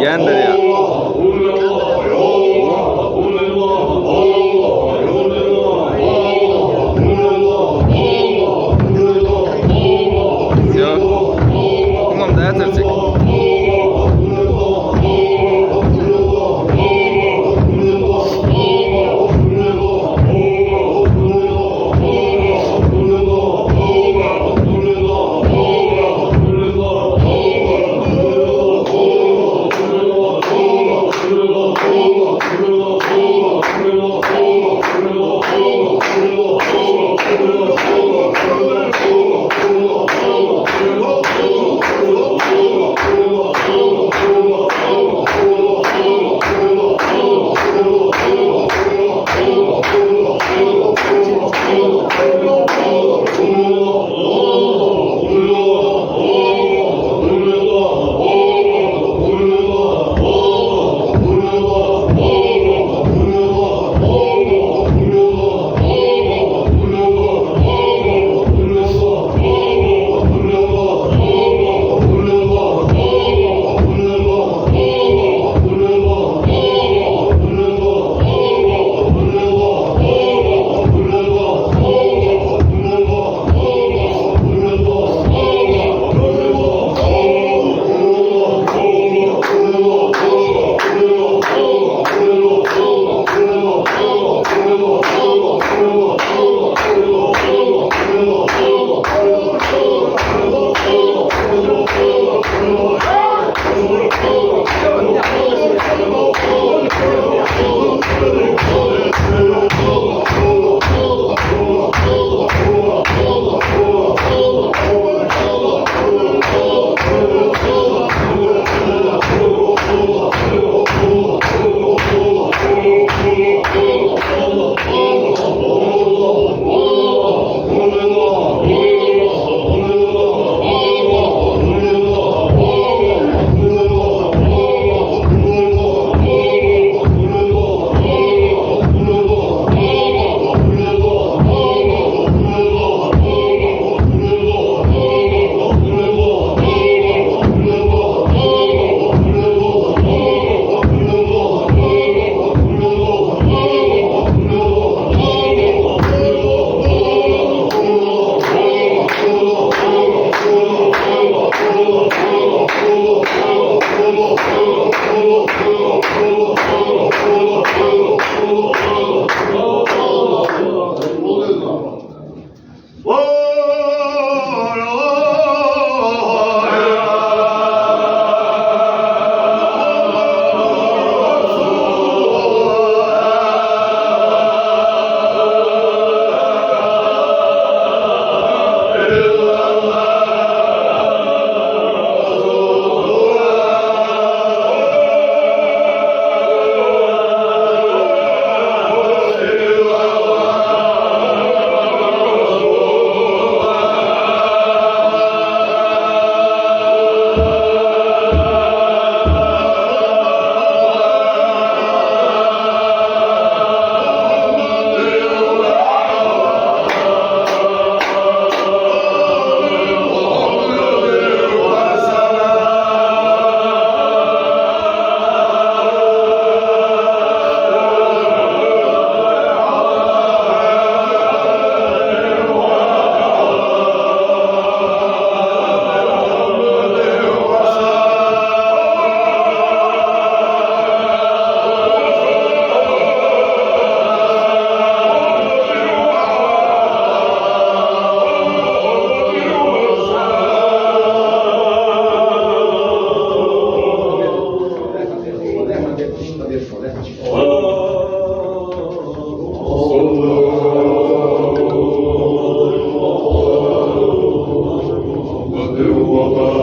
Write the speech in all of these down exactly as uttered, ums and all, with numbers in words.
Яндарья. Всё. Умам да церцик.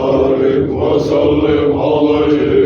وسلم عليه.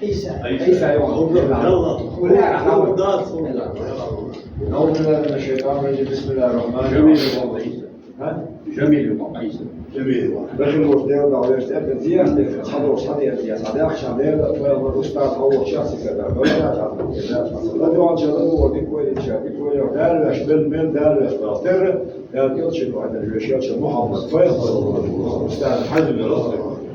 عيسى، عيسى يوم. بسم الله الرحمن الرحيم. أعوذ بالله من الشيطان الرجيم. بسم الله الرحمن الرحيم. ها؟ جميل يوم عيسى. جميل يوم. بخل وخدير دعوة يرسل بزيان. حضر صديق يا صديق شدير. أستاذ أول شخص كذا. ولا تعرف كذا. لا دعوة جلد وديك وين شاكي وين. دار وش بن من دار وش باطر. Дала элчан ваьнна вешан элча Мухьаммад пайхамар, устаза хьаьжмира,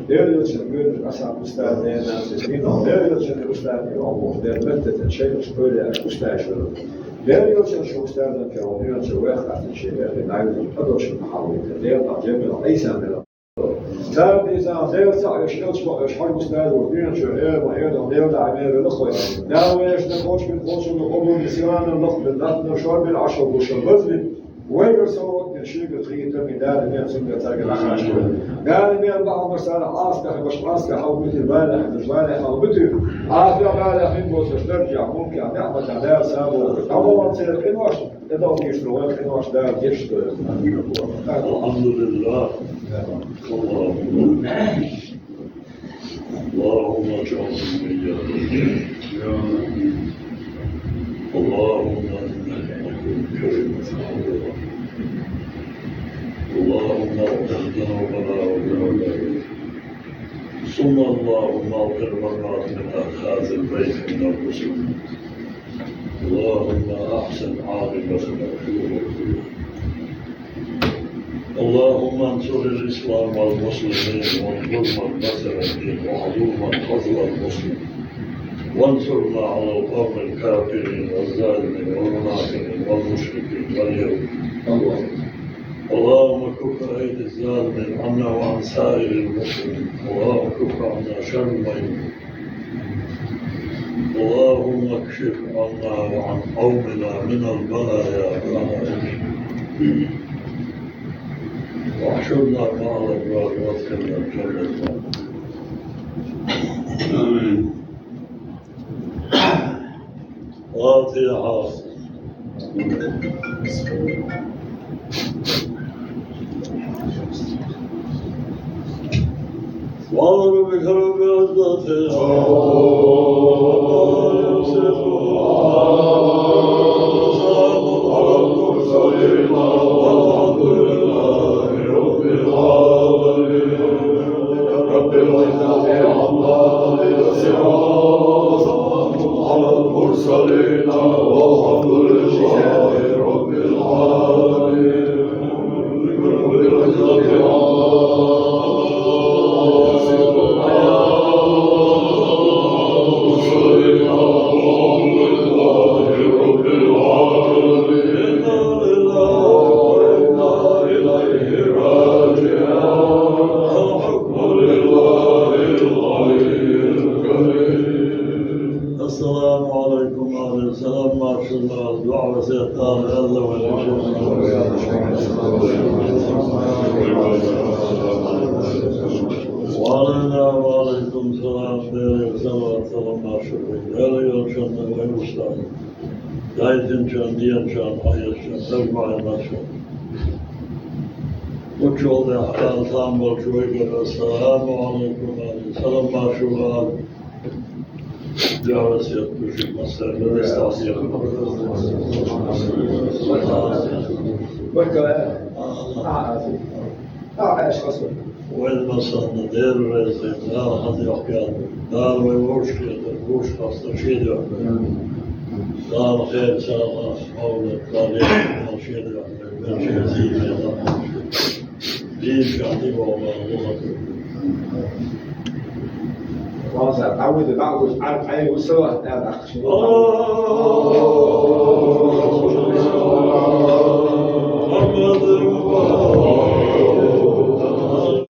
Дала элчан вуьйр асхьаб устаза дена сидина, Дала элчан устаза Аллах, Дала меттаца шайх школа аш устаза вуьйр. Дала элчан шу устаза кара вуьйр, шу вех ас ши вех дайвур, хадош махаллита, Дала Ӏазза ва Жалла Ӏийса мира. Царна иза Дала ца вешан элча ма веш хьаьжа устаза вуьйр, вуьйр, шу э, ма э, Дала Ӏамера лахой. Дала вешан кочмин кочмин къобал бисилана лах, Дала шор бил ашал гушан базли. Вайгара салават ден шийгара хийтар ми Дала мел цуьнга царга лахаш вай. Дала мел бахьамар сара Ӏаста хабаш Ӏаста хьал битир, бала хабаш бала хьал битир. Ӏафия бала хин босаш даржа, мумкин, неӀмата Дала сабо. Тамам церан къинош, тӀедал дийшна вай къинош Дала гешт дойла. الحمد لله. اللهم اللهم اجعلنا من يديك. اللهم إنك عفو كريم. اللهم اغفر ذنوبنا وذنوب، ثم اللهم اغفر لنا من أهل هذا البيت من المسلمين. اللهم أحسن عاقبتنا في الأمور كلها. اللهم انصر الإسلام والمسلمين، وانصر من نصر الدين، واخذل من خذل المسلمين، وانصرنا على القوم الكافرين والظالمين والمنافقين والمشركين واليهود. اللهم كف أيدي الظالمين عنا وعن سائر المسلمين. اللهم كف عنا شر ما يكون. اللهم اكشف عنا وعن قومنا من البلايا ما لا يكشف. واحشرنا مع الأبرار وادخلنا الجنة. آمين. فاتحة. سبحان ربك رب العزة عما يصفون. وسلام على المرسلين والحمد لله رب العالمين. رب العزة عما يصفون. وسلام على المرسلين والحمد لله رب العالمين. السلام عليكم أهل السلام، ما شاء الله، دعوة سيطان الله. وعلينا وعليكم السلام، دير سلام، سلام، ما شاء الله، دير يوشن، ويوشن. Дайтинчун, динчун, хьаэсчун, дажмагӀа маршун. Учулда хьалсам болчу вайгара, ассаламу Ӏалайкум, салам маршура. Я васият кушик масар, рестасият. Баркалла. Вайн масанна дер реза, Дала хаза йохкал. Дала вай вовшахкхетар, вовшахкхетар, шен йохкар. Дала хьел сагӀа, хьовла, Дала хьал шеда, хьал шеда, зийла. Зийла шаьтӀа вогӀа, вогӀа. Ваза, дӀавида, дӀавида, Ӏар-, Ӏай, усала, да, да.